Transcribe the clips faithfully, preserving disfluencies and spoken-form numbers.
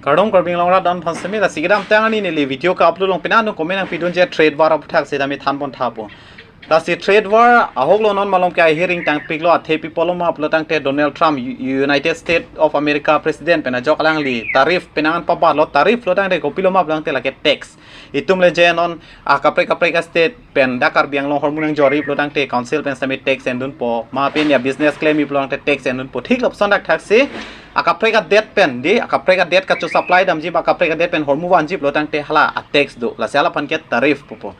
Kardom Karbi Anglong rat don aphan semi, lasi kedamtang arni neli video ke-upload long penang nung comment nangpidun je trade war aputhak sitame thanpon thapo. Lasi trade war ahok lo non malom ke ahiring tangpiklo, athe pi apotlo ma pulo tangte Donald Trump, U- United States of America President pen ajok alangli tariff penang an pabatlo. Tariff pulo tangte kopilo ma pulo tangte lake tax. Itum le je non akaprek kaprek a-state pen dak Karbi Anglong ahormu nangjor-i pulo tangte council pen sitame tax endunpo, ma pen ya business klem-i pulo tangte tax endunpo. Thik lapuson dak thaksi akaprek adet pen, di akaprek adet kachosupply damji ba akaprek adet pen ahormu vanji pulo tangte hala a-tax do, lasi hala aphan ke tariff pupo.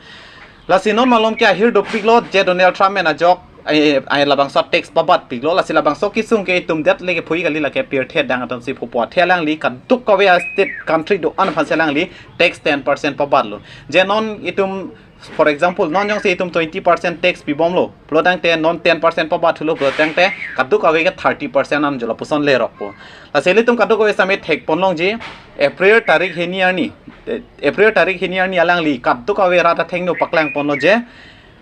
Lasi non malom ke ahir dopiklo je Donald Trump pen ajok ai, ai labangso tax pabatpiklo, lasi labangso kesung ke itum det le kephui kali, lake pirthe adang atum si pupo. Athe alangli kadokave a-state country do-an aphan si alangli tax ten percent pabatlo. Je non itum, for example, non jongsi itum twenty percent tax pibomlo pulo tangte non ten percent pabatthulo pulo tangte kadokave ke thirty percent an jo lapuson lerokpo. Lasi ilitum kadokave sitame thekpon longji, April tarik hini arni, eh, April tarik hini arni alangli kadokave rat athengno paklangponlo je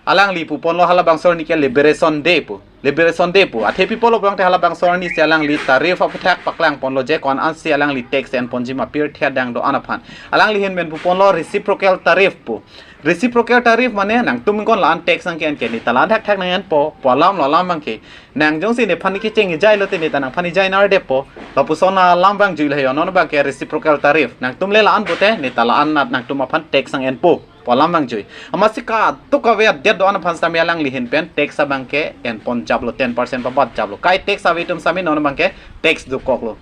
alangli puponlo halabangso arni ke Liberation Day pu. Liberation Day pu. Athe pi apotlo pulo tangte halabangso arni si alangli tariff aputhak paklangponlo je ko-an an si alangli tax enponji ma pirthe adang do-an aphan. Alangli ahin pen puponlo reciprocal tariff pu. Reciprocal tariff mane nangtum ingkon la-an tax nangke-en ke ne ta la-an thakthak nang-enpo, pu alam lo alam abang ke. Nang jongsi nephan kecheng ejai lote ne ta nangphan ejai nangdetpo. Lapuson alam abang jui le yo, non abang ke reciprocal tariff. Nangtum le la-an pote ne ta la-an nat nangtum aphan tax nang-enpo, pu alam abang jui. Amatsi kadokave adet do-an aphan sitame alangli ahin pen tax abang ke enponjaplo, ten percent pabatjaplo. Kai tax ave atum sitame non abang ke tax dokoklo.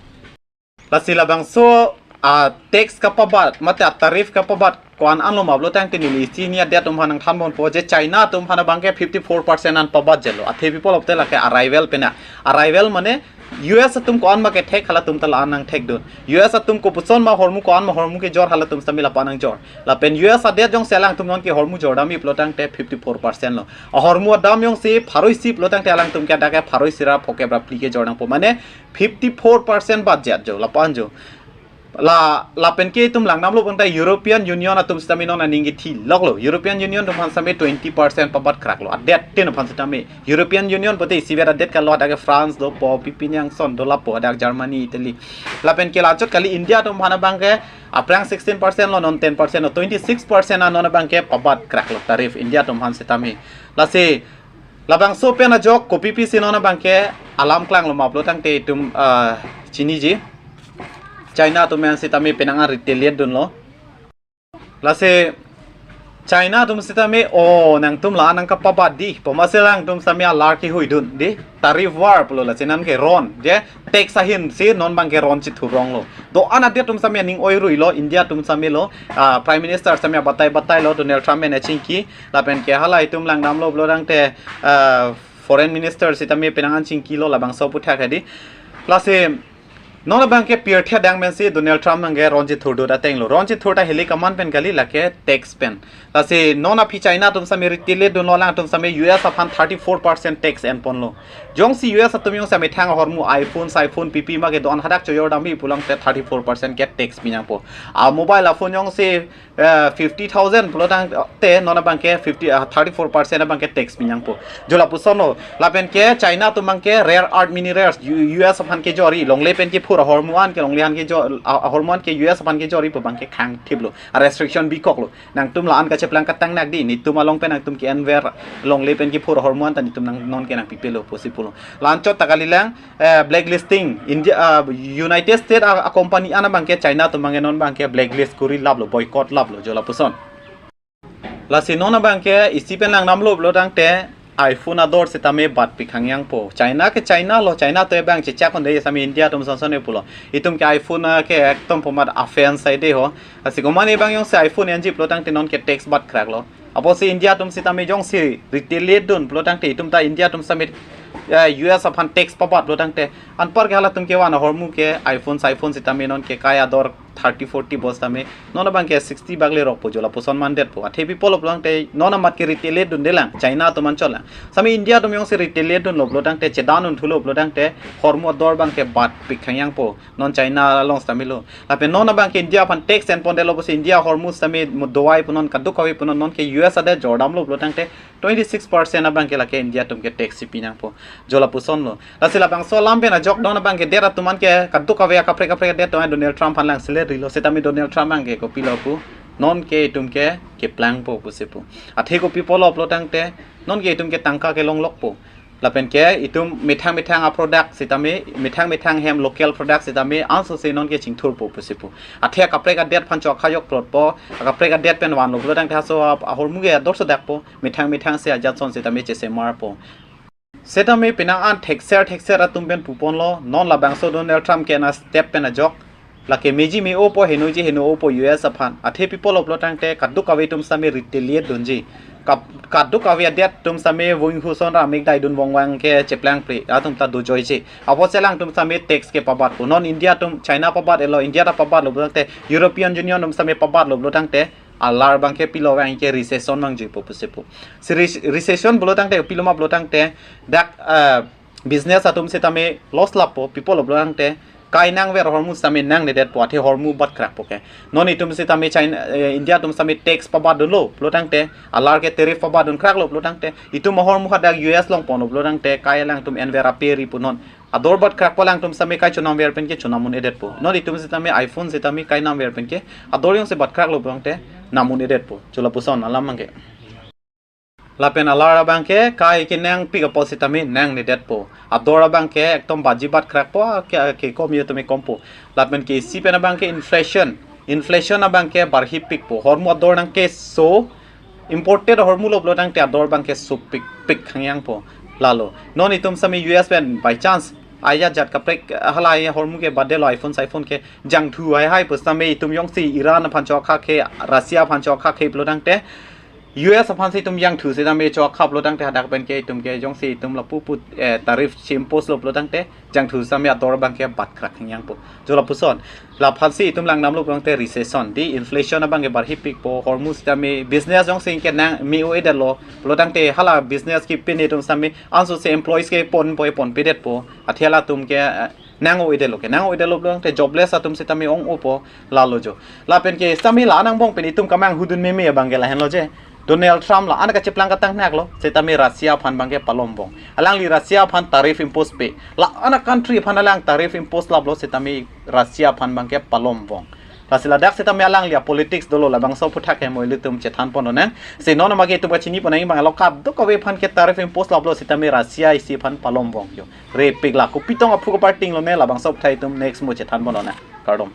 Lasi labangso a-tax kapabat mate a-tariff kapabat ko-an anlo ma pulo tangte neli isi hini adet atum aphan nangthanponpo je China atum aphan abang ke fifty four percent an pabatjetlo. Athe pi apotlo te lake arrival pen a. Arrival mane U S atum ko-an ma kethek halatum ta la-an nangthekdun. U S atum kopuson ma ahormu ko-an ma ahormu kejor halatum sitame lapu-an nangjor. Lapen U S adet jongsi alangtum non ke ahormu jordam-i pulo tangte fifty four percent lo. Ahormu adam jongsi pharo isi pulo tangte alangtum ke dak ke pharo isi ra phokep ra phli kejor nangpo. Mane fifty four percent batjet jo, lapu-an jo. La, lapen ke itum langdamlo pulo tangte European Union atum sitame non aning kethiloklo. European Union atum aphan sitame twenty percent pabat kraklo. Adet tin aphan sitame. European Union pote isivet adet kalo, dak ke France dopo, pi pi nangson do lapu, dak Germany, Italy. Lapen ke la-anchot kali India atum aphan abang ke aphrang sixteen percent lo, non ten percent lo, twenty six percent an non abang ke pabat kraklo tariff India atum aphan sitame. Lasi labangso pen ajok kopi pisi non abang ke alam klanglo ma pulo tangte itum, ah, chiniji. China atum an sitame penang an retaliate dunlo. Lasi China atum sitame, o nangtum la-an nangkapabat di, pu amatsi alangtum sitame alar kehuidun di, tariff war pulo, lasi non ke ron je tax ahin si non abang ke ron chithuronglo. Do-an adet atum sitame ning oiruilo, India atum sitame lo, ah, Prime Minister sitame batai batailo, Donald Trump pen chingki, lapen ke hala itum langdamlo pulo tangte, ah, Foreign Minister sitame penang an chingkilo labangso aputhak hedi. Lasi non abang ke pirthe adang pen si Donald Trump abang ke ron chithurdut atenglo. Ron chithur ta hilik aman pen kali, lake tax pen. Lasi non aphi China atum sitame retaliate dunlo, alangtum sitame U S aphan thirty four percent tax enponlo. Jongsi U S atum jongsi amethang ahormu iPhone, iPhone pi pi ma kedo-an hadak choyordam-i pulo tangte thirty four percent ke tax pinangpo. A-mobile a-phone jongsi, eh, fifty thousand pulo tangte non abang ke fifty, ah, thirty four percent abang ke tax pinangpo. Jo lapuson lo. Lapen ke China atum abang ke rare earth minerals U- U S aphan kejor-i, longle pen kephur ahormu an ke longle aphan kejor, ah, ahormu an ke U S aphan kejor-i pu abang ke khangthiplo. A-restriction bikoklo. Nangtum la-an kacheplang katang nak di, netum along pen nangtum ke-enver longle pen kephur ahormu an ta netum nang non ke nangpipelo pusi pulo. La-anchot ta kalilang, eh, blacklisting, India, ah, United States a, a-company an abang ke China atum abang ke non abang ke blacklist kori laplo, boycott laplo, jo lapuson. Lasi non abang ke isi pen langdamlo pulo tangte iPhone ador sitame bat pikhang yangpo. China ke China lo, China to abang chechak konde sitame India atum sonson-e pulo. Itum ke iPhone, ah, ke ekdom pomat offense ai de ho. Lasi komat abang jongsi iPhone enji pulo tangte non ke tax bat kraklo. Apotsi India atum sitame jongsi retaliate dun pulo tangte itum ta India atum sitame, eh, U S aphan tax pabat pulo tangte anpar ke halatum kevan ahormu ke iPhone, iPhone sitame non ke kai ador thirty forty bos tame non abang ke sixty bak lerokpo, jo lapuson mandetpo. Athe pi apotlo pulo tangte non amat ke retaliate dundelang, China atum anchotlang. Sitame India atum jongsi retaliate dunlo pulo tangte, chedan dunthulo pulo tangte ahormu ador abang ke bat pikhang yangpo. Non China along sitame lo. Lapen non abang ke India aphan tax enpondetlo pusi India ahormu sitame mo dawai punon, kadokave punon, non ke U S adet jordamlo pulo tangte twenty six percent abang ke lake India atum ke tax si pinangpo. Jo lapuson lo. Lasi labangso alam pen ajok non abang ke det atum an ke kadokave akaprek kaprek det atum an Donald Trump aphan lang selet rilo, setame Donald Trump abangke kopilo pu, non ke itum ke keplangpo pusi pu. Athe kopi pulo pulo tangte, non ke itum ke tangka kelonglokpo. Lapen ke itum methang methang a-product setame, methang methang hem local product setame, ansose non ke chingthurpo pusi pu. Athe akaprek adet aphan chokha jokplotpo, akaprek adet pen vanlo pulo tangte halaso a-, ahormu ke ador sodakpo, methang methang se ajat ason setame chesemarpo. Setame penang an thekser thekser atum pen puponlo, non labangso Donald Trump ke-en a-step pen ajok. Lake meji me-opo, henoji heno-opo U S aphan. Athe pi pulo pulo tangte kadokave atum setame retaliate dunji. Kap-, kadokave adet atum setame vung huson ra mik dai dun vong vang ke cheplangple. Atum ta dojoiche. Apotsi alangtum setame tax ke pabatpo. Non India atum China pabat-etlo, India ta pabatlo pulo tangte, European Union atum setame pabatlo pulo tangte, alar abangke pilo vang ke recession vangjuipo pusi pu. Si re-, recession pulo tangte, pilo ma pulo tangte, dak, eh, business atum setame loss lappo, pi pulo pulo tangte, kai nangver ahormu setame nangnedetpo, athe ahormu batkrakpo ke. Non itum setame China, eh, India atum setame tax pabatdunlo pulo tangte, alar ke tariff pabatdun kraklo pulo tangte, itum ahormu hadak U S along ponlo pulo tangte, kai alangtum enver ape ri pu non. Ador batkrakpo, alangtum setame kai chonamver pen ke chonam un-edetpo. Non itum setame iPhone setame kai namver pen ke ador jongsi batkraklo pulo tangte nam un-edetpo. Cholapuson alam abangke. Lapen alar abangke kai kenangpik apot setame nangnedetpo. Ador abangke ekdom baji batkrakpo, ke, kekom atum ke kompo. Lapen ke isi pen abangke inflation. Inflation abangke barhipikpo. Ahormu ador nangkeso, imported ahormulo pulo tangte ador abangke sopikpik hangyangpo. Lalo. Non itum setame U S pen by chance ajat ajat kaprek hala ahormu ke batdetlo, iPhone iPhone ke jangthu haihai pu setame itum jongsi Iran aphan chokha ke, Russia aphan chokha ke pulo tangte, U S aphansi itum jangthu setame chokha pulo tangte hadak pen ke itum ke jongsi itum lapu pu, eh, tariff si-impose lo pulo tangte jangthu setame ador abangke batkrak hangyangpo. Cholapuson. Laphansi itum langdamlo pulo tangte recession. Di inflation abangke barhipikpo, ahormu setame business jongsi ke nang me-o-edetlo pulo tangte hala business kepi atum setame ansose employees ke ponpo, ponpedetpo. Athe halatum ke, eh, nang-o-edetlo ke. Nang-o-edetlo pulo tangte jobless atum setame ong-opo, lalo jo. Lapen ke setame la-an angbong pen itum kamanghudun meme abangke lahenlo je. Donald Trump la-an kacheplang katang naklo, setame Russia aphan abangke palombong. Alangli Russia aphan tariff impose pe. La-an a-country aphan alang tariff impose laplo, setame Russia aphan abangke palombong. Lasi ladak setame alangli a-politics dolo, labangso aphuthak hem ilitum chethan pon lonang. Si non abangke itum kachini pon nangji abang lo, kadokave aphan ke tariff impose laplo, setame Russia isi aphan palombong yo. Repik la, kopitong aphu kaparting lone, labangso aphuthak itum next mo chethan pon lonang. Kardom.